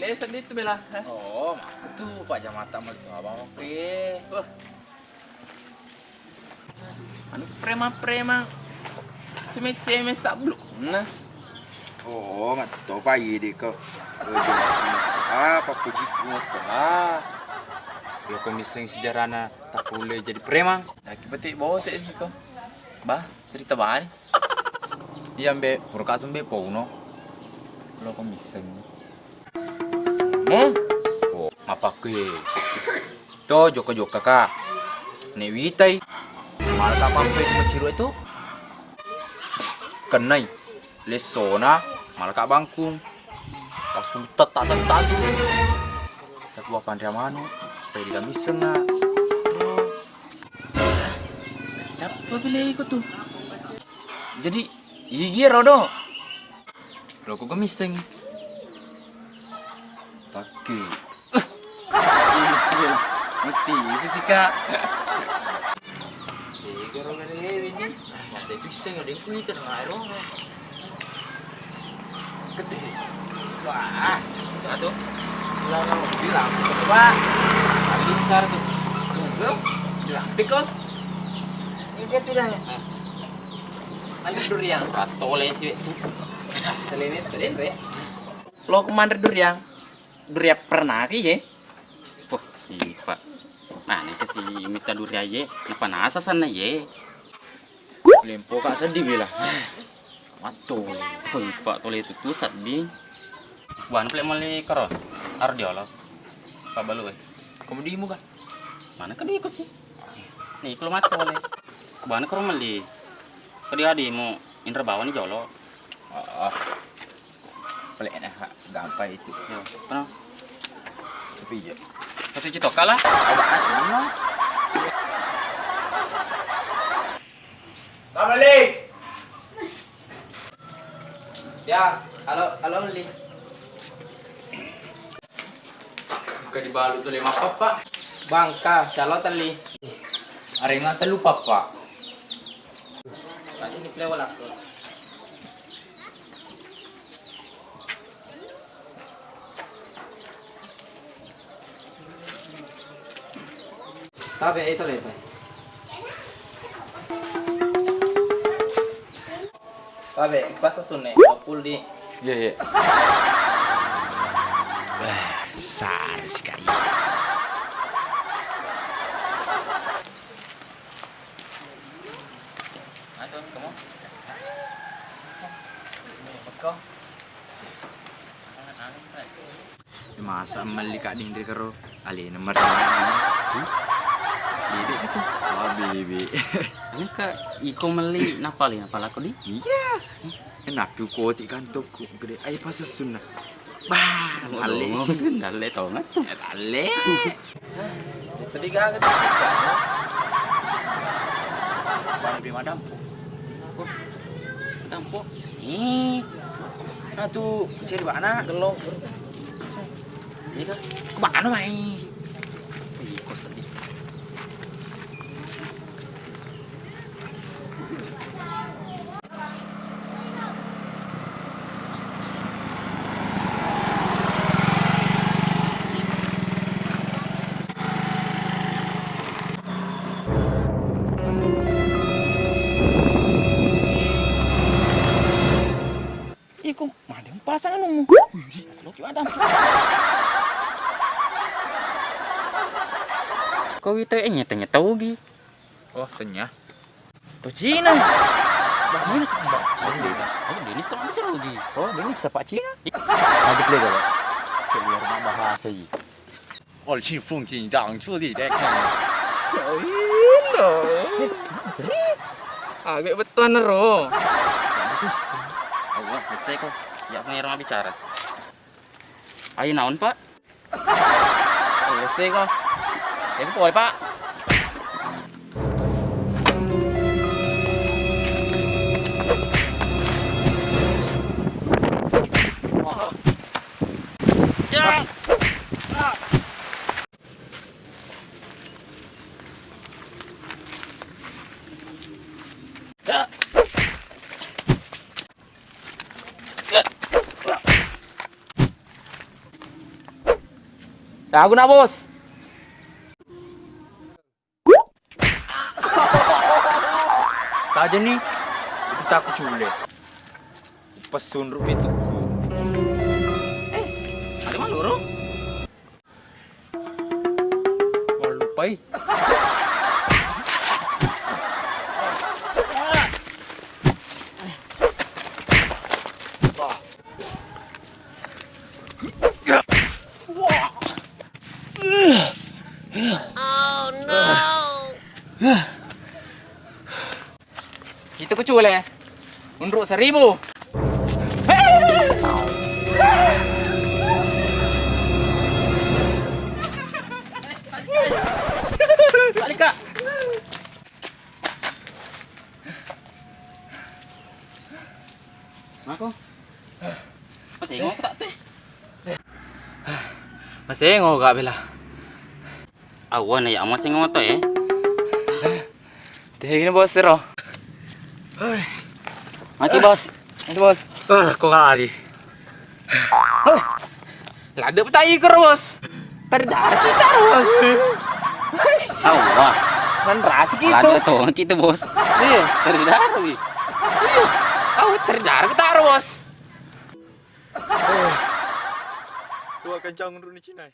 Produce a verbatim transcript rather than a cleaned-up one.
Eh, sedih tu, Bela. Hah? Oh, makku tu, Pak Jamata malitu abang aku, eh. Wah. Anu, preman-preman, ceme-ceme sabluk. Nah. Oh, ngatto, Pak, iya deh, kau. Oh, jadi, ah, Pak Puji, ngatto, ah. Lo ko misseng sejarahna, tak boleh jadi preman. Nah, kita bawa teh siko. Bah, cerita bani. Iya, Mbe, pura ka tu, Mbe, pouno. Lo ko misseng. Hah? Oh, apa ke? To, jokka-jokka ka. Ne witai. Malah tak mampu itu maciru itu. Kenai. Lessona, malah ka bangkung. Pas utat tak tentang tu. Tak buah panria manu, supaya tidak misseng, nak. Cappa bile iko tu. Jadi, igi rodo. Lo ko gemisseng. Pakai. Mati, itu sih, Kak. Iko rodo ini. Ada itu iseng, ada yang kuit, ada ngai rodo. Gede. Wah, atu. Bilang, bilang. Coba. Tadi besar tu. Tuh, bilang. Pikol. Ini dia tu dah. Ada durian. Pas tole sih, itu. Tele ini, tele ini, ya. Lo kemana durian? Durian pernah ki, ye? Poh, iya, Pak. Nah, ini ke si minta durian, ye. Kenapa nasa sana, ye? Lempo ka seddi bela. Matto. Koi pa tole tutu seddi. Buan pale mali karo. Aro diolo. Pabalu e. Komudimu ka? Mana ka duiku sih? Ni kulo matto le. Buan karo mali. Kedi adimu inra bawani jolo. Oh. Pale na, ha, gampang itu. Yo, kenapa? Tapi je. Satu juta kalah. Abang, Mama. Bang Meli. Ya, halo, halo Meli. Engka dibalu tu lima papa. Bangka, sialo telli. Arenga telu papa. Tadi ni play wala aku. Tabe itu leto. Tabe, pas sunne, dua puluh di. Iya, iya. Wah, sare sih, Kak. Aduh, kamu. Ini, beko. Masa melli ka dinri karo alena meri. Bebe itu. Wah, bebe. Engka iko melli napali napalako di? Iya. Enak tu koti kantokku gede. Ayo pasessunna. Bah, lalle sih. Lalle tongat tu. Lalle. Sedih gaga di sini. Baru dia madampo. Madampo. Sini. Nah, tu kecil bana. Gelong. Iya kan? Kemana mai? Ih, kok sedih. Iko, madeng pasang anummu. Wih, asal ki madang. Ko wita e nyeta-nyeta ugi. Oh, tenya. To Cina. Cina, Pak. Oh, Deni sama bicara ugi. Oh, Deni sama Pak Cina. Ada play gak? Sebiar mak bahasa i. 我去风景当初的在看。Ino. Aga bettuanna ro. Allah, selesai ko. Ya, aku ngerang bicara. Ayo naon, Pak? Selesai ko. Ya, aku boleh, Pak. Ya. Lagu na, Bos. Tajani, itu tak kucule. Pesunruk itu. Eh, ada maluru? Mallupai. Itu kucule. Unruk seribu. Balik, Kak. Mako. Masengo tak teh? Masengo gak bela. Awan ya masengo to eh. Teh ini, Bos, tero. Mati, Bos. Mati, Bos. Ah, kok lari? Hei, ladde petai ikor, Bos. Teri darah kita, Bos. Awa. Kan rasi gitu. Ladde to kita, Bos. Iya. Teri darah, wi. Iya. Awa, teri darah kita, Bos. Dua kencang dulu nih, Cina.